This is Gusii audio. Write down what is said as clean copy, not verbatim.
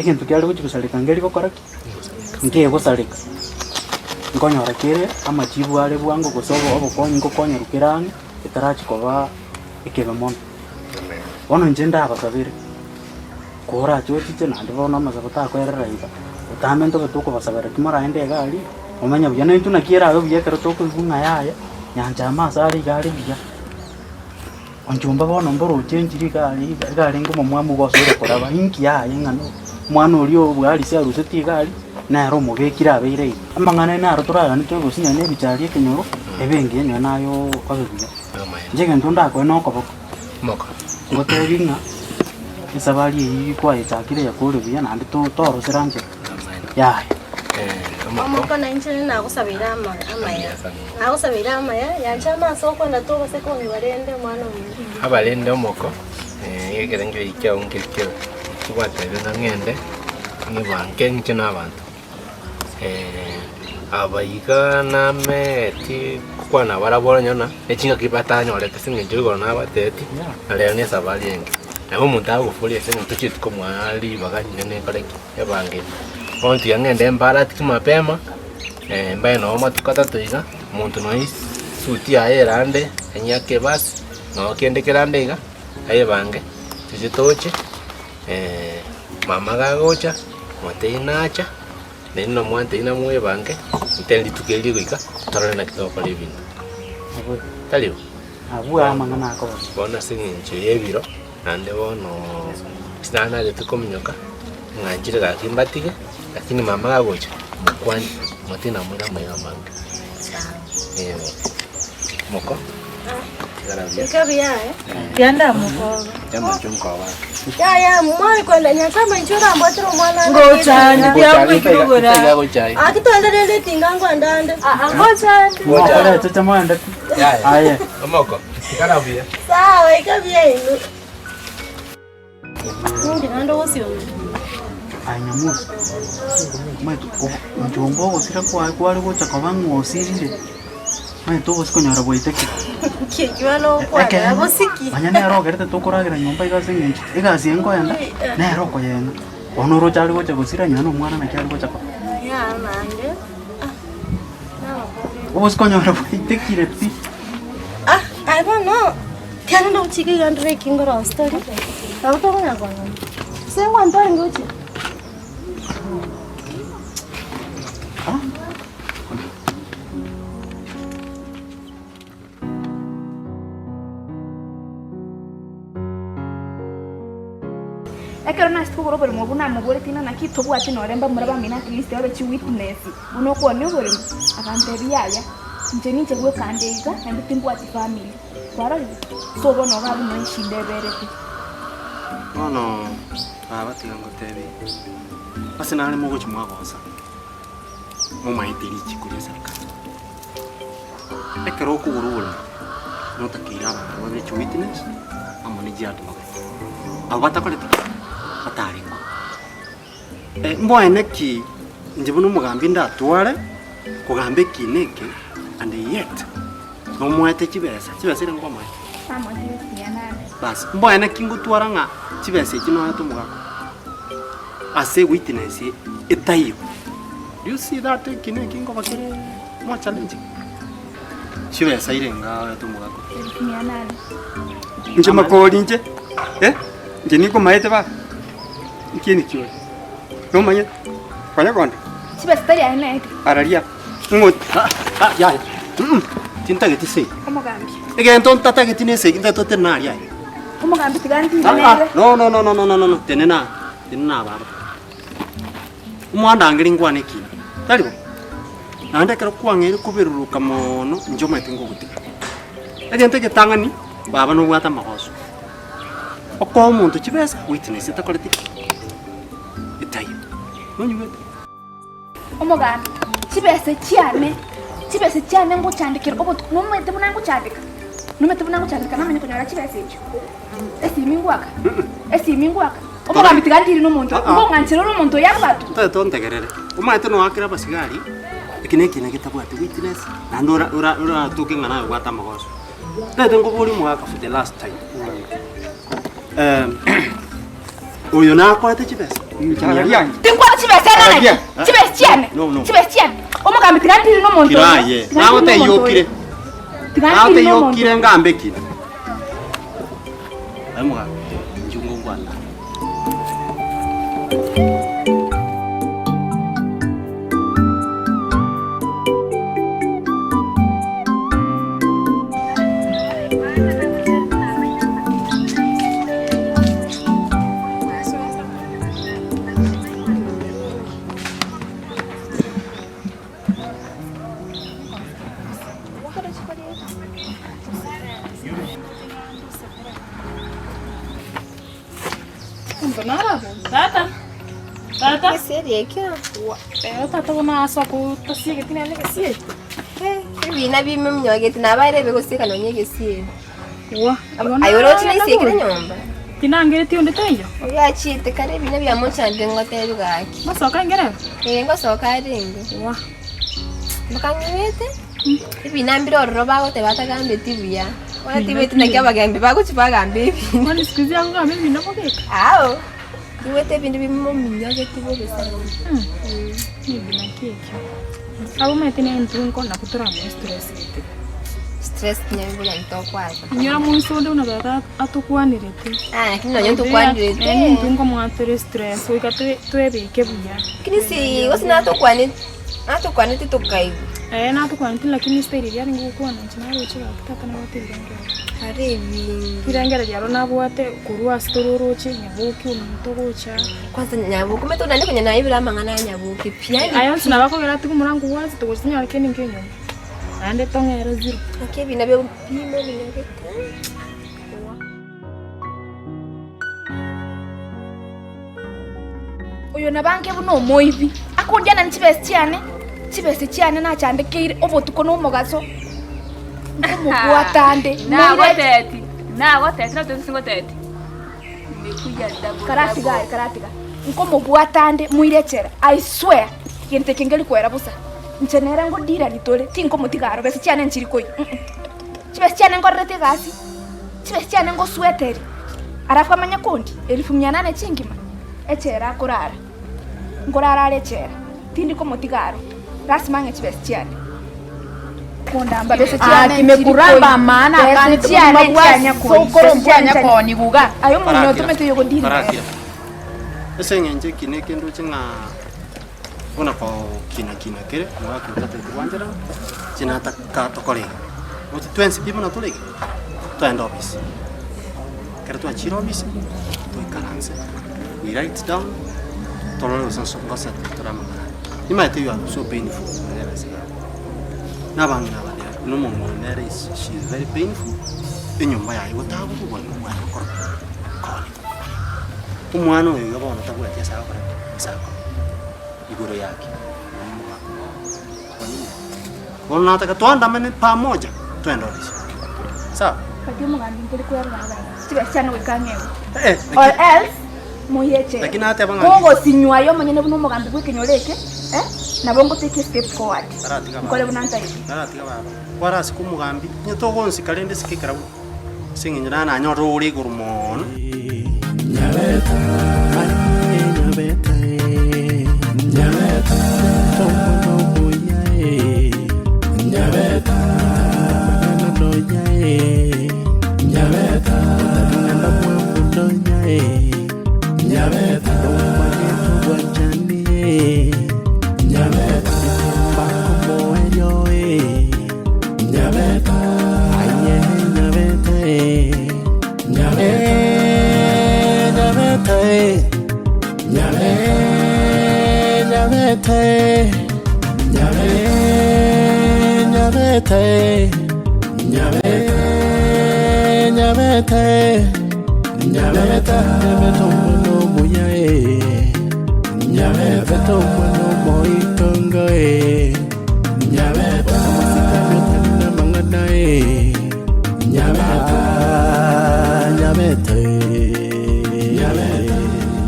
Egento kiare gochia gosareka nkeri gokora ki? Nkegosareka. Nkonyora kere amachibu are bwango gose obo obokonyi nkokonyorwa kere ang'e, etarachia koba ekebe mono. Bono inche ndabasabere, korache ochiche naende bono amasabo takoerera iga, botambe ntobe tokobasabera ki moraende iga aria, momenye buya. Naintwe naki erabe buya ekero tokoigwa ng'a yaya, nyanchama ase are iga are buya. Onchomba bono mboroche enchiri iga aria iga iga arenge omomwamu iga osoire koraba, inki yaye ng'a no omwana oria obwarisi arusetie iga aria, nere omobekire abeire iga. Amang'ana aya naro toragane togosinyana na ebicha aria ekenyoro, ebe engiya onye naye obe buya. Inche egento ndakoe na okoboko, ngotebi ng'a esabari eyio kwayechakire yakore buya naende to torosera nchera, yaya. Omoko na inche nagosabeire ama- amaya, nagosabeire amaya, yancha amaso okwenda tobase kong'iba rende omwana ominto. Abarende omoko, ekerengererio kiao nkeri kebe, kigwatebire ng'a ng'ende, ng'ibange inche na abanto. Aba iga nameti gokwana barabwo onye na echingaki batanyorete ase eng'encho igoro nabatebetie, na rero na esabari enge. Nabo omonto agofuria ase eng'encho tochieti komoa ribaga rinene ekore ki? Ebange eye. Bono tiga ng'ende mbaratiki mapema, mbae nonye amatuko atato iga, omonto nonye esuti yaye erande, enyiake ebasi, nonye kende kerande iga, ayebange, toche toche. Mama gagocha, motebie nacha, naende nomwantebi namwebange, ntere rituko eri rigoika, torore naki togokora ebinto. Tari bo? Abwo amang'ana akoba. Bono ase eng'encho y'ebiro, naende bono ase nare nachete kominyoka, ng'a nchire gaki mbatige, lakini mama gagocha, mokwanie, motebie namoire amaiga amange. Eh, moko. Aye Nyamusi, omanyete omochomba ogosira kwaye kware gocha koba ng'a osirire, omanyete obosi konyora bwaitekire. Ekeene, manya nere ogerete tokoragera nyomba iga ase eng'encho egasi eye nkoenda, nere okoyeng'a. Bono oroche are gocha gosira nonya na omwana naki are gocha koba. Obosi konyora bwaitekire pi. Kiagera ndogochika iga ndore eki ngorosia tori, nabo tokonyara konyora. Ase engwanto arenge gochia. Ekero nasete kogora oboremo obwo namoboretie ng'a naki tobwati nore mbamura bamino at least babe chiwitness buna okoonia oboremo, akantebia yaya, inche ninche bweka nde iga naende timbwati family. Kwarorire? So bono iga abwo nonya eshinda eberete. Bono baba tiga ngotebie, ase nare mogochia mwagosa, momaete richiko ria eserikari. Ekero okogora oboremo, notakeire abanto babe chiwitness amo ne chiadvocate, abwo batakoreti ki? Batarengeo. Mboene ki inche buna omogambi ndatware kogamba ekiina eke and yet nomoete chibesa, chibesa ere nkwamoete? Bas, mboene ki ngotwara ng'a chibesa echi noete omogaka ase ewitness etaiyo? Do you see that ekiina eki nkoba kere more challenging? Chibesa ire enga oete omogaka oyo? Inche makori inche, eh, inche ninkomaete baba. Ekieni kiore. Nomanyete? Konya konde. Chibesa tari aye naete. Araria. Ng'o Ah, ah, yaya. Mm. Tintageti esegi. Omogambi. Egento ntatageti na esegi ntagete otenene aria aye. Omogambi tiga Ah, ntinda ah, nere. no, no, no, no, no, no, no, no. Tenena aa. Tenena aa baba. Omwandangeri nkwane ekina. Tari bo? Naende ekero kwang'eire koberuruka mono, inche omanyete ngogotiga. Egento egetang'ani, baba nobwate amagoso. Okoa omonto chibesa, witness etakoreti ki? Etaiyo. Nonyigwete? Omogambi, chibesa chiane, chibesa chiane ngochandekera obotuko, nomanyete buna ngochandeka? Nomanyete buna ngochandeka namanye konyora chibesa echio? Esimi ngwaka? Esimi ngwaka? Omogambi tiga ndiri nomonto, Ah, ah. ngong'anchera ore omonto oyo abatwe. Toete ontegerere. Omanyete noakera abasigari, eki nekina getabwati witness, naende ora ora oratoke ng'a naye obwate amagoso. Toete nkoborie omogaka for the last time. Oyo nakoete chibesa. Inche aria. Tinkwana chibesa ena naki? Aria. Chibesa chiane. No, no. Chibesa chiane. Omogambi tiga ntiri nomonto oyo. Kiraye. Tiga Nagote ntiri nomonto yokire. oyo. Tiga ntiri Nagote nomonto yokire oyo. ngambe kina. Aye mogambi, inche ngokwana. Tata. Tata. Gesieri ekio. Ero tata bono ase okotasiegeti nere egesieri. Ebina bime ominyogeti nabaire ebegosieka nonya egesieri. Wa. Aye oroche naisiekire nyomba. Tinangeretie onde taiyo. Oyo achiete kare ebina biamochandire ngotebi gaki. Ngosoka ngerebe. Ee ngosoka arenge. Wa. Mpaka ng'igwete, ebina mbire ororo bagoteba atagambeti buya. Bono tibeti naki abagambi bagochi bagamba ebina. Kwani siku hizi akogamba ebina bobeka? Ao, igwete ebindu bimominyogeti bobe sana. Ebina ki ekio? Abwo omanyete na intwe nko nabo toramoe stress gete. Stress nyabura ntokwata. Inyora omonto onde buna tata atokwanerete. Ah, lakini nonye ntokwanirete. Yaani intwe nkomwatere stress goika twebeke buya. Lakini si gose natokwanete natokwanete tokaigwa. Eh natokwanete lakini style eria arenge gokwana inche naroche gaki tata nabwate ebirengererio. Are ebinge. Ebirengererio aro nabwate korwa ase tororoche nyaboke omonto ogocha. Kwanza nyaboke omanyete naende konya naebire amang'ana ya nyaboke pi yaani Aya onsi nabo akogera atige omorango gwacha togocha tonyore kende nka enyomba. Naende tong'ere zero. Naki ebina biopima ebinyagete. Oyo nabange buna omoibi, akondianani chibesa chiane, chibesa chiane nachandekeire obotuko na omogaso, nkomobwata nde, moire. Nagoteti, nagoteti, natoteti singoteti. Nimekuja double Karatiga double. aye, karatiga. Nkomobwata nde, moire echela, I swear, gento eke nkeri koera bosa. Inche nere ngodirani tore, tinkomotiga aro, besa chiane nchiri koyia, mm. Chibesa chiane nkorerete egasi, chibesa chiane ngosweteria, alafu amanye kondi elfu mia nane chingima, echela akorara, nkorara are echela, tindi komotiga aro, lasima ang'e chibesa chiane. Kondamba besa Ah, chiane nchiri kimekuramba koyia, maana besa akane chiane nchianya koyia, sokoro besa chiane mbwanya nchianya koni guga. Aye omonto Karakira. otomete oyogodira nere. Karakira. Ase eng'encho eki na ekendoche ng'a buna kina kina kere, omogaka otateti gwancherana, inche nataka tokore iga. Roche twensi pi buna tore iga, twaenda ofisi. Ekero twachire ofisi, twaikaranse, we write down, torore gose nso ngosettle tore amang'ana aya. Nimanyete you are so painful nonya egasi yago. Na abang'ina aba nere buna omong'ina oyo nere is she is very painful, enyomba yaye gotagorwa obogima bwaye gokorwa koni. Omwana oyo iga bono tabwati ase agokora ki? Ase akora. Igoro yake, nonya omogaka obo. Kwa nini? Bono nataka toandamane pamoja, twende ofisi. Sawa? Gati omogambi nkori kwerora ng'a chibesa chiane goika ang'ewe. Eh, Or lakini else moire echela. lakini nateba ng'a Kogosinywa aye omonyene buna omogambi bw'ekenyoro eke, eh, nabo ngotake step forward. Aratiga Nkore baba. buna ntagete. Naratiga baba. Kwarasika omogambi, onye togonsika rende sika ekerabwo. Ase eng'encho nane nanyore ore igoro mono. Nyabeta,